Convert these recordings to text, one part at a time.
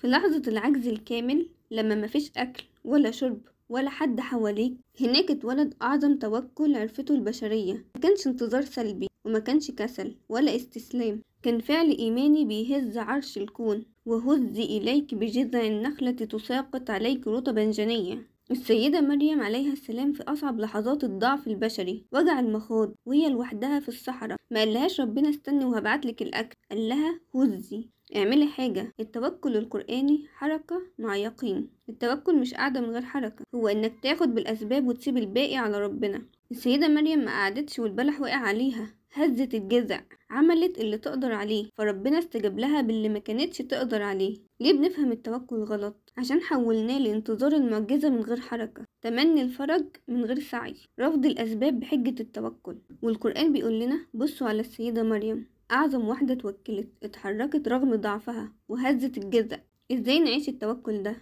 في لحظة العجز الكامل، لما مفيش أكل ولا شرب ولا حد حواليك، هناك اتولد أعظم توكل عرفته البشرية. ما كانش انتظار سلبي، وما كانش كسل ولا استسلام، كان فعل إيماني بيهز عرش الكون. وهزي إليك بجذع النخلة تساقط عليك رطبا جنيا. السيدة مريم عليها السلام في أصعب لحظات الضعف البشري، وجع المخاض، وهي لوحدها في الصحراء، ما قالهاش ربنا استني وهبعتلك الأكل، قال لها هزي، اعملي حاجة. التوكل القرآني حركة مع يقين. التوكل مش قاعدة من غير حركة، هو إنك تاخد بالأسباب وتسيب الباقي على ربنا. السيدة مريم ما قعدتش والبلح وقع عليها، هزت الجذع، عملت اللي تقدر عليه، فربنا استجاب لها باللي ما كانتش تقدر عليه. ليه بنفهم التوكل غلط؟ عشان حولناه لانتظار المعجزة من غير حركة، تمني الفرج من غير سعي، رفض الأسباب بحجة التوكل. والقرآن بيقول لنا بصوا على السيدة مريم، أعظم واحدة توكلت، اتحركت رغم ضعفها وهزت الجذع. ازاي نعيش التوكل ده؟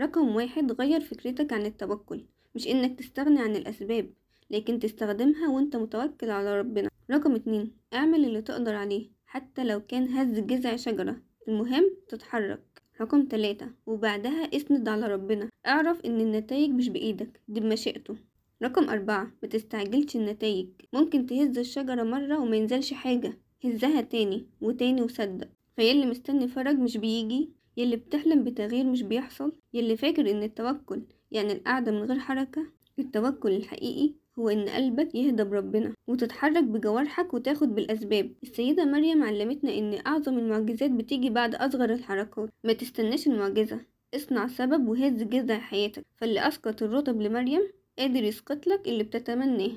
رقم 1، غير فكرتك عن التوكل، مش انك تستغني عن الأسباب، لكن تستخدمها وانت متوكل على ربنا. رقم 2، اعمل اللي تقدر عليه حتى لو كان هز جذع شجرة، المهم تتحرك. رقم 3، وبعدها اسند على ربنا، اعرف ان النتائج مش بإيدك، دي بمشيئته. رقم 4، ما تستعجلش النتائج، ممكن تهز الشجرة مرة وما ينزلش حاجة، هزها تاني وتاني وصدق. فيلي مستني فرج مش بيجي، يلي بتحلم بتغيير مش بيحصل، يلي فاكر ان التوكل يعني القعدة من غير حركة. التوكل الحقيقي هو ان قلبك يهدى بربنا وتتحرك بجوارحك وتاخد بالاسباب. السيدة مريم علمتنا ان اعظم المعجزات بتيجي بعد اصغر الحركات. ما تستناش المعجزة، اصنع سبب وهز جذع حياتك. فاللي اسقط الرطب لمريم قادر يسقط لك اللي بتتمناه.